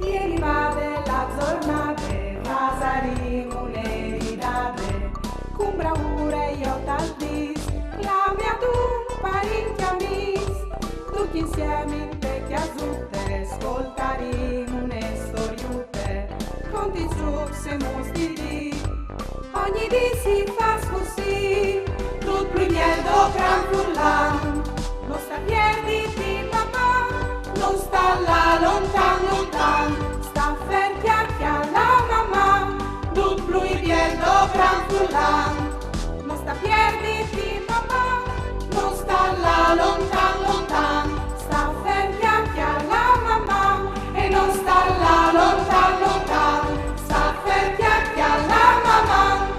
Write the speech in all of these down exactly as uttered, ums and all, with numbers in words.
E rivade la zornade, fasarìn une ridade, cun braure jo tal dis, clamè adun parint e amìs, ducj insiemi inte cjasute, scoltarìn une storiute, cuant che zuchemus di dì. Ogni dì si fâs cussì, dut plui biel do gran furlan. No sta pierditi, Maman, no sta lâ lontan, lontan. Sta fer, cjalà, cjalà, Maman, dut plui biel do gran furlan. No sta pierditi, Maman, no sta lâ lontan, lontan. Sta fer, cjalà, cjalà, Maman, e no sta lâ lontan, lontan. Sta fer, cjalà, cjalà, Maman.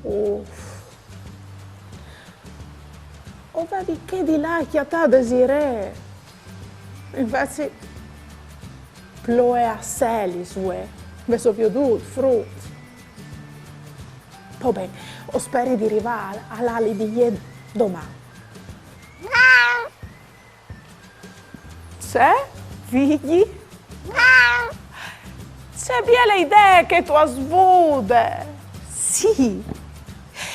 Uf. O vevi chê di lâ a cjatâ Desirée. Invezit ploie a selis, vuê. Vêso viodût, fruts? Po ben, o speri di rivâ a lâli di jê doman. Ce? Vigji? Ce biele idee che tu âs vude! Sì!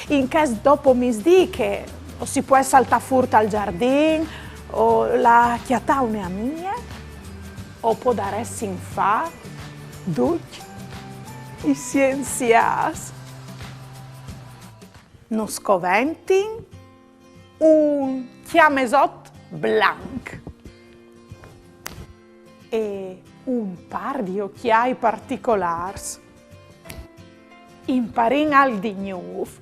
In chest dopomisdì che o si pues saltâ fûr tal zardin, o lâ a cjatâ une amie, o podaressin fâ ducj i sienziâts. Nus coventin un cjamesot blanc e un pâr di ocjâi particolârs. Imparìn alc di gnûf,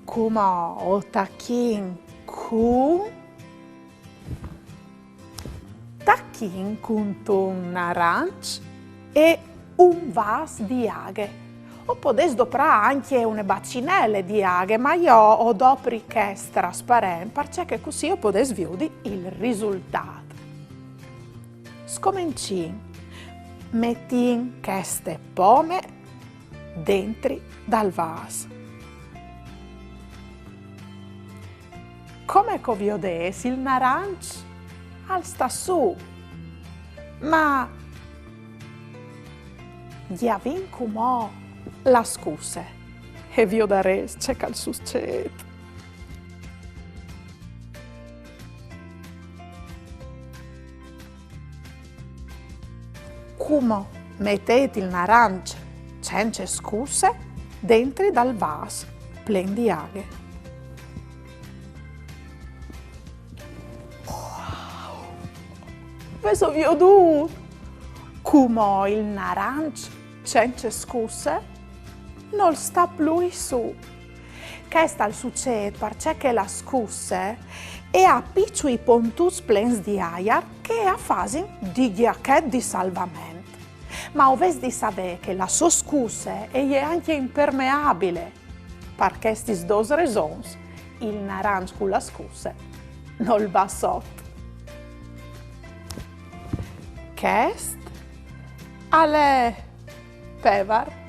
cumò o tachìn cun Tachìn cuntun naranç e un vâs di aghe. O podês doprâ ancje une bacinele di aghe, ma jo o dopri chest trasparent, parcè che cussì o podês viodi il risultât. Scomencìn. Metìn cheste pome dentri dal vâs. Come che o viodês, il naranç al sta sù, ma gjavìn cumò la scusse e viodarês ce che al sucêt. Cumò metêt il naranç cence scusse dentri dal vâs plen di aghe. Wow! Vêso viodût? Cumò il naranç cence scusse nol sta plui sù. Chest al sucêt parcè che la scusse e à piçui pontuts plens di aiar che a fasin di gjachet di salvament. Ma o vês di savê che la sô scusse e je ancje impermeabile. Par chestis dôs resons, il naranç cu la scusse nol va sot. Chest al è pevar.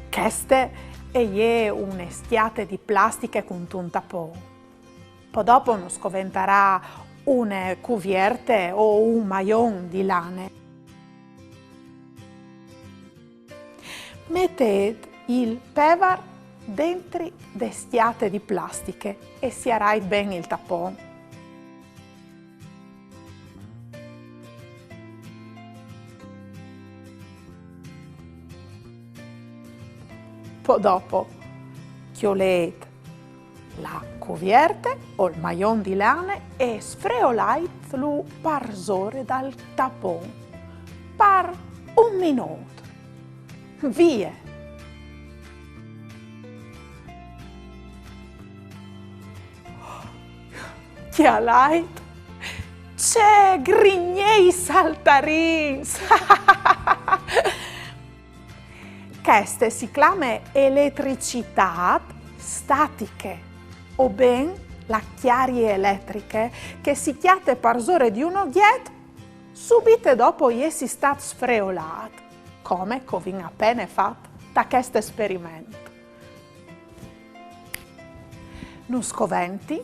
Cheste e je une scjate di plastiche cuntun tapon. Po dopo nus coventarà une cuvierte o un maion di lane. Metêt il pevar dentri de scjate di plastiche e siarait ben il tapon. Po dopo cjolêt la cuvierte o il maion di lane e sfreolaitlu parsore dal tapon par un minût. Vie! Cjalait ce grignei saltarins! Cheste si clame eletricitât statiche, o ben la cjarie eletriche che si cjate parsore di un ogjet subite dopo jessi stât sfreolât, come che o vin a pene fat ta chest esperiment. Nus coventi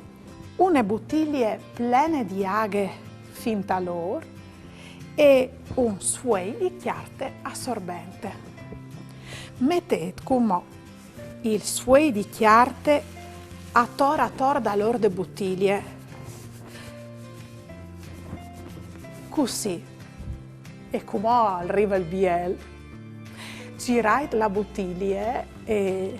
une butilie plene di aghe fin tal ôr e un sfuei di cjarte assorbente. Metêt cumò il sfuei di cjarte ator ator dal ôr de butilie. Cussì. E cumò al rive il biel. Girait la butilie e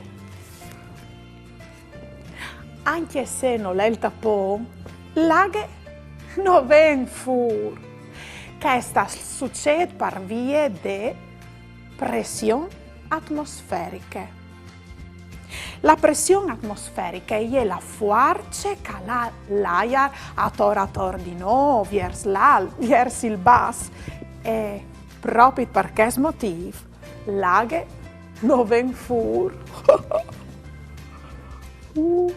ancje se nol è il tapon, la aghe no ven fûr. Chest al sucêt par vie de pression atmosferiche. La pression atmosferiche e je la fuarce che al à l'aiar ator ator di nô, viers l'alt, viers il bas. E propit par chest motîf, la aghe no ven fûr. Uh.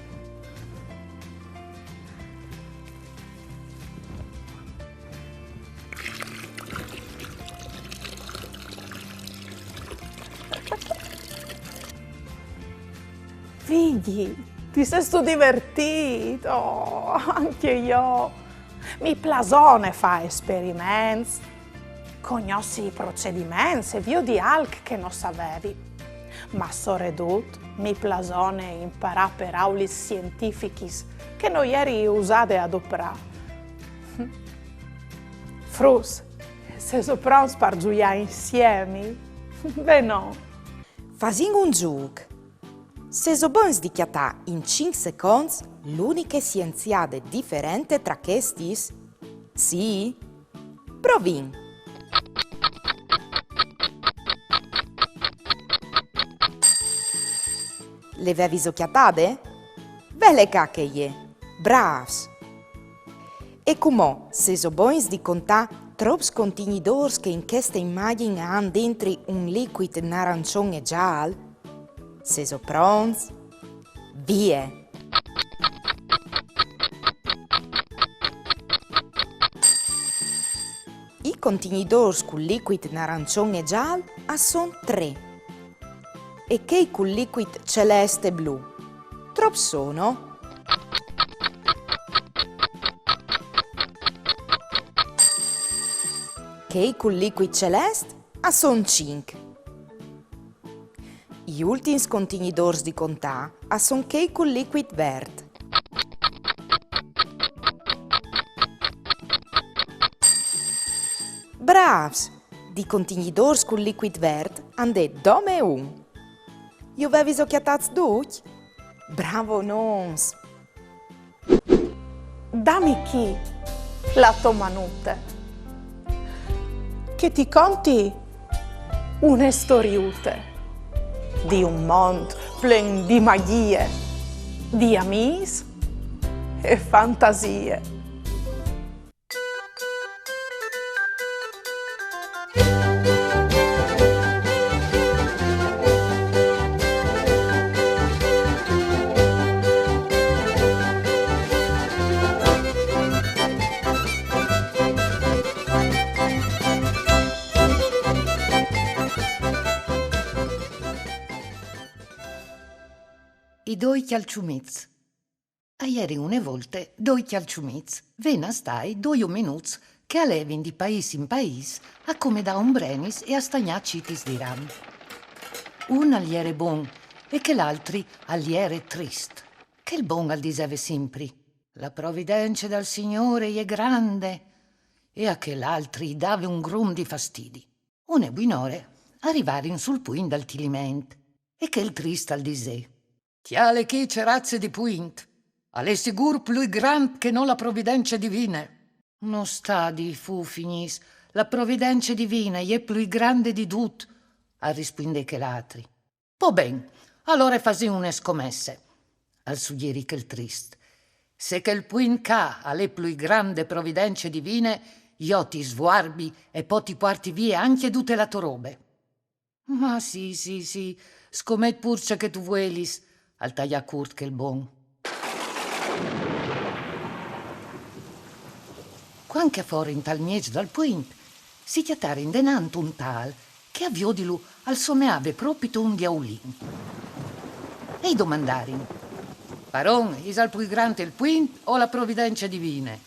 Figji, ti sêstu divertît? Oh, ancje jo. Mi plasone fâ esperiments, cognossi i procediments e viodi alc che no savevi. Ma soredut mi plasone imparâ peraulis sientifichis che no jeri usade a doprâ. Fruts, sêso pronts par zuiâ insiemi? Benon! Fasìn un zûc. Sêso bogns di cjatâ in cinc seconts l'uniche sienziade diferente tra chestis? Sì? Provìn. Le veviso cjatade? Vele ca che e je. Brâfs! E cumò, sêso bogns di contâ trops contignidôrs che in cheste imagjin a àn dentri un licuit narançon e zâl? Sêso pronts? Vie! I contignidôrs cul licuit narançon e zâl a son trê. E chei cul licuit celest e blu? Trops sono? Chei cul licuit celest a son cinc. I ultins contignidôrs di contâ a son chei cul licuit vert. Brâfs! Di contignidôrs cul licuit vert a 'nd è dome un. Ju veviso cjatâts ducj? Bravonons! Dami chi la tô manute, che ti conti une storiute di un mont plen di magjie, di amîs e fantasie. I doi cjalçumits. A jerin une volte doi cjalçumits, ven a stâi doi omenuts che a levin di paîs in paîs a comedâ ombrenis e a stagnâ citis di ram. Un al jere bon e chel altri al jere trist. Chel bon al diseve simpri: «La providence dal Signôr e je grande», e a chel altri i dave un grum di fastidi. Une buinore a rivarin sul puint dal Tiliment e chel trist al disè: «Cjale chi ce raze di puint! Al è sigûr plui grant che no la providence divine!» «No sta dî fufignis, la providence divine e je plui grande di dut», al rispuindè chel altri. «Po ben, alore fasìn une scomesse», al sugjerì chel trist. «Se chel puint ca al è plui grant de providence divine, jo ti svuarbi e po ti puarti vie ancje dute la tô robe.» «Ma sì, sì, sì, scomet pûr ce che tu vuelis», al taià curt chel bon. Cuant che a forin tal mieç dal puint, si cjatarin denant un tâl che a viodilu al someave propit un diaulin. E i domandarin: Paron, isal plui grant il puint o la providence divine?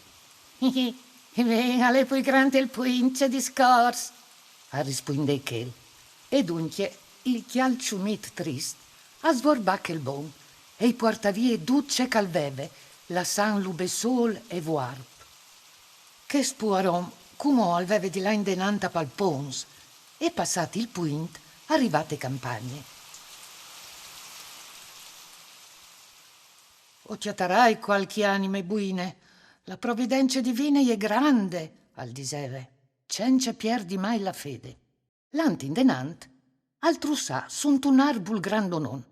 Ben, al è plui grant il puint, ce discors, al rispuindè chel. E duncje, il cjalçumit trist al svuarbà chel bon e i puartà vie dut ce che al veve, lassantlu bessôl e vuarp. Chest puar om cumò al veve di lâ indenant a palpons e, passât il puint, al rivà te campagne. O cjatarai cualchi anime buine, la providence divine e je grande, al diseve, cence pierdi mai la fede. Lant indenant, al trussà suntun arbul grandonon.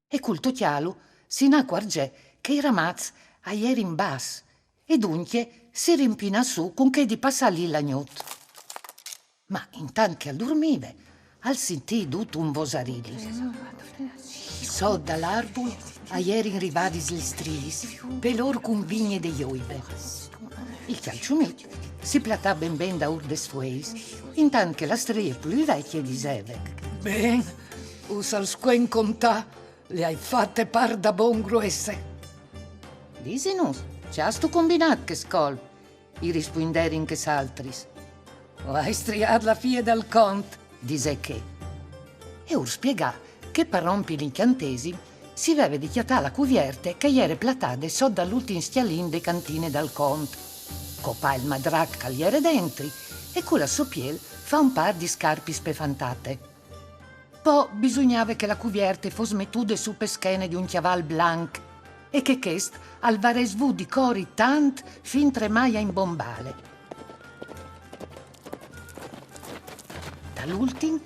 E cul tocjâlu si inacuarzè che i ramaçs a jerin bas, e duncje si rimpinà sù cun chê di passâ li la gnot. Ma intant che al durmive, al sintì dut un vosarili. Sot dal arbul a jerin rivadis lis striis, pe lôr cunvigne de joibe. Il cjalçumit si platà ben ben daûr des fueis, intant che la strie plui vecje diseve: Ben, us al scuen contâ, le ai fate pardabon gruesse. Disinus, ce âstu cumbinât chest colp? I rispuinderin chês altris. O ai striât la fie dal cont, disè chê. E ur spiegà che par rompi l'incjantesim si veve di cjatâ la cuvierte che e jere platade sot dal ultin scjalin de cantine dal cont, copâ il madrac che al jere dentri e cu la sô piel fâ un pâr di scarpis pe fantate. Po bisugnave che la cuvierte e fos metude sù pe schene di un cjaval blanc e che chest al varès vût di cori tant fintremai a imbombâle. Tal ultin,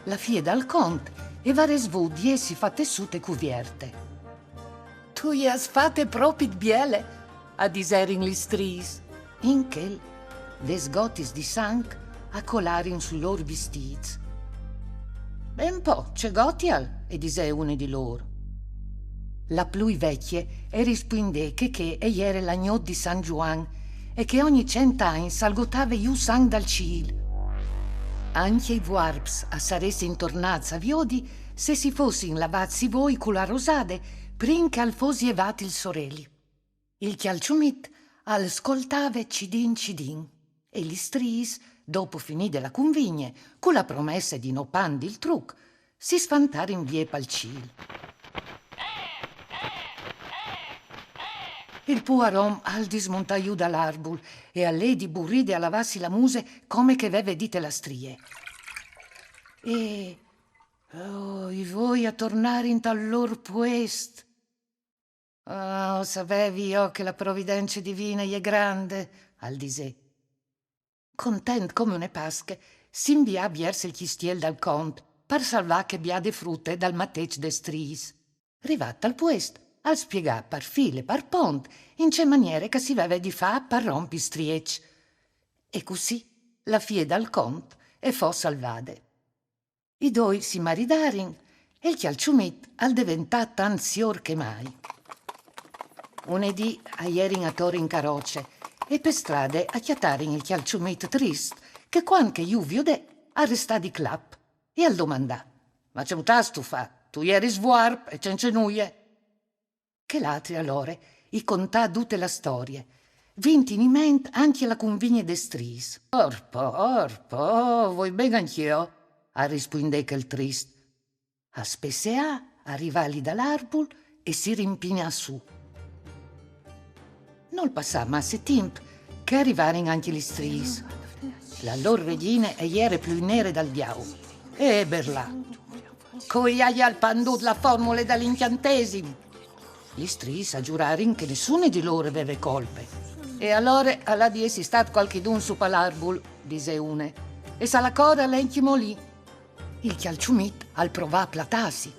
la fie dal cont e varès vût di jessi fate sù te cuvierte. Tu i âs fate propit biele, a diserin lis striis. In chel, des gotis di sanc a colarin sui lôr vistîts. Ben po, ce gotial? E disè une di lôr. La plui vecje e rispuindè che chê e jere la gnot di San Zuan e che ogni cent agns al gotave jù sanc dal cîl. Ancje i vuarps a saressin tornâts a viodi se si fossin lavâts i voi cu la rosade prin che al fos jevât il soreli. Il cjalçumit al scoltave cidin cidin e lis striis, dopo finide la cunvigne, cu la promesse di no pandi il truc, si sfantarin vie pal cîl. Il puar om al dismontà jù dal arbul e al lè di buride a lavâsi la muse come che e veve dite la strie. E, oh, i voi a tornarin tal lôr puest. Ah, o savevi jo che la providence divine e je grande, al disè. Content come une Pasche, si invià viers il cjistiel dal cont par salvâ chê biade frute dal mateç des striis. Rivât al puest, al spiegà par fîl e par pont in ce maniere che si veve di fâ par rompi il strieç. E cussì la fie dal cont e fo salvade. I doi si maridarin e il cjalçumit al deventà tant siôr che mai. Une dì a jerin ator in caroce e pe strade a cjatarin il cjalçumit trist che, cuant che ju viodè, al restà di clap e al domandà: Ma ce mutâstu fat? Tu jeris vuarp e cence nuie. Chel altri alore i contà dute la storie, vint in ment ancje la cunvigne des striis. Orpo, orpo, o voi ben ancje jo, al rispuindè chel trist. Al spesseà, al rivà li dal arbul e si rimpinà sù. Nol passà masse timp che a rivarin ancje lis striis. La lôr regjine e jere plui nere dal diaul. E berlà: Cui aial pandût la formule dal incjantesim? Lis striis a zurarin che nissune di lôr e veve colpe. E alore al à di jessi stât cualchidun sù pal arbul, disè une, e salacor al è ancjemò li. Il cjalçumit al provà a platâsi,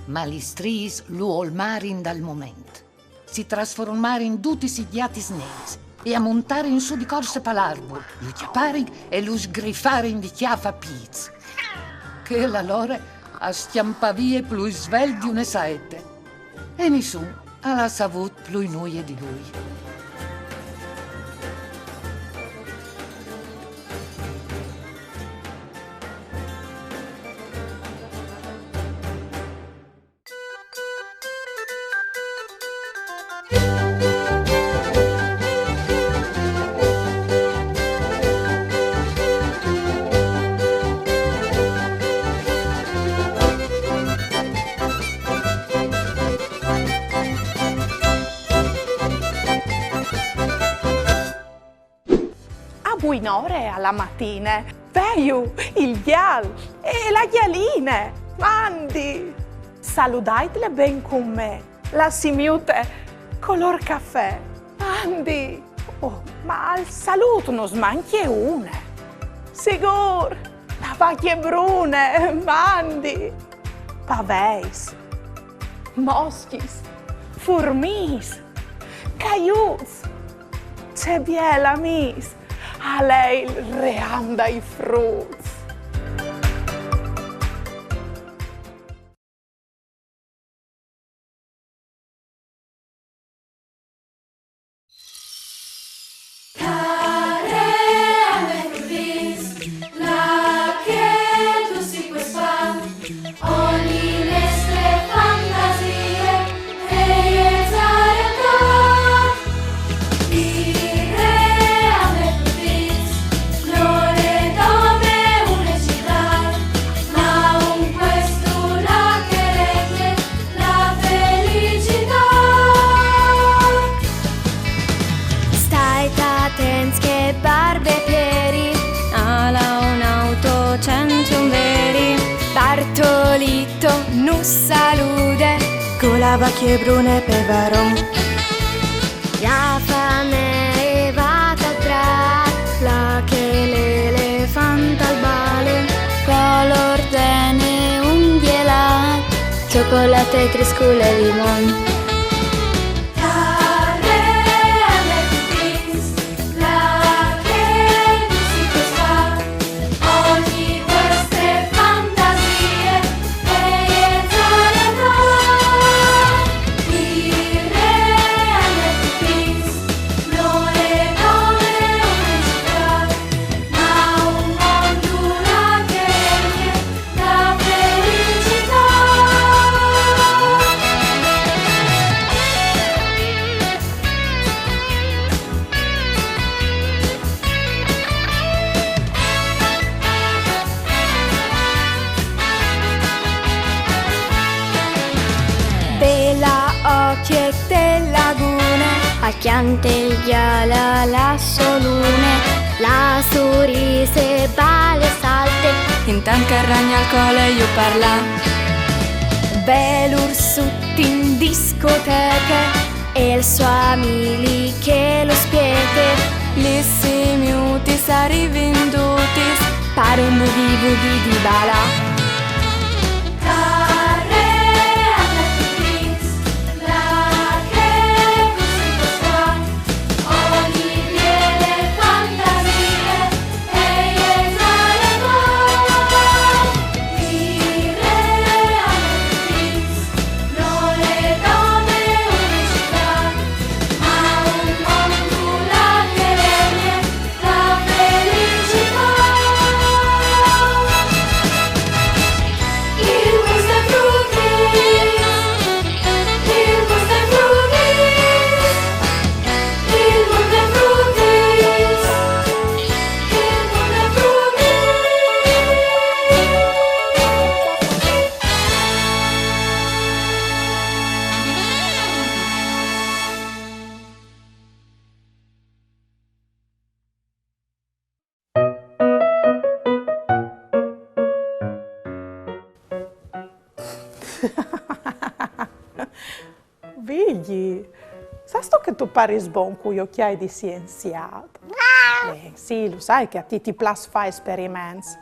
ma lis striis lu olmarin dal moment. Si trasformarin dutis in gjatis neris e a montarin sù di corse pal arbul, lu cjaparin e lu sgrifarin di cjâf a pîts. Chel alore al scjampà vie plui svelt di une saete. E nissun al à savût plui nuie di lui. Quinore a la matine, veju il gjal e la gjaline. Mandi! Saludaitle ben cun me, la simiute color cafè. Mandi! Oh, ma al salût nus mancje une. Sigûr! La vacje brune, mandi! Paveis, moschis, furmiis, caiuts. Ce biel amîs al è il ream dai fruts. Stait atents che Barbe Pieri al à un auto cent un veri. Bartolito nus salude co la vacje brune pe varon. La famee e va tal prat, là che l'elefant al bale, color tene un gjelat, ciocolate, triscule, limon. Bela ocje te lagune, al cjante il gjal a la solune, la surise bale e salte, intant che il ragn al cole jù par là. Bel ursut in discoteche, e il so amili che lu spiete, lis simiutis a rivin dutis, par un bughi bughi di balà. Vigji, sâstu che tu paris bon cui ocjâi di sienziât? Ben, sì, lu sai che a ti ti plâs fâ esperiments.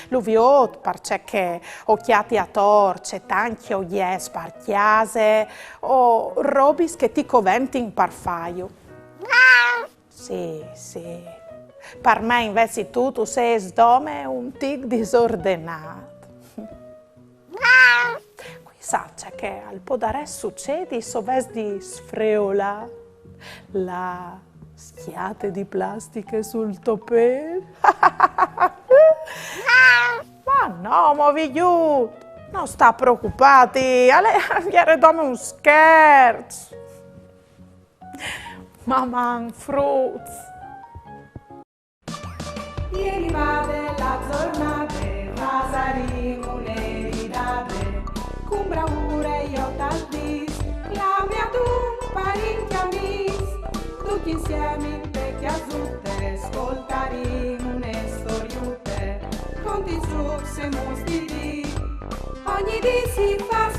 Lu viôt, parcè che o cjati ator ce tancj ogjets par cjase o robis che ti coventin par fâju. Sì, sì. Par me invezit tu, tu sês dome un tic disordenât. Cui sa ce che al podarès sucedi se o ves di sfreolâ la scjate di plastiche sul to pêl. Ma no, mo Vigjut, no sta preocupâti, al jere dome un scherç. Maman, fruts! Casute, scoltarimo une storiute, conti trucs e mostri. Ogni dì si fa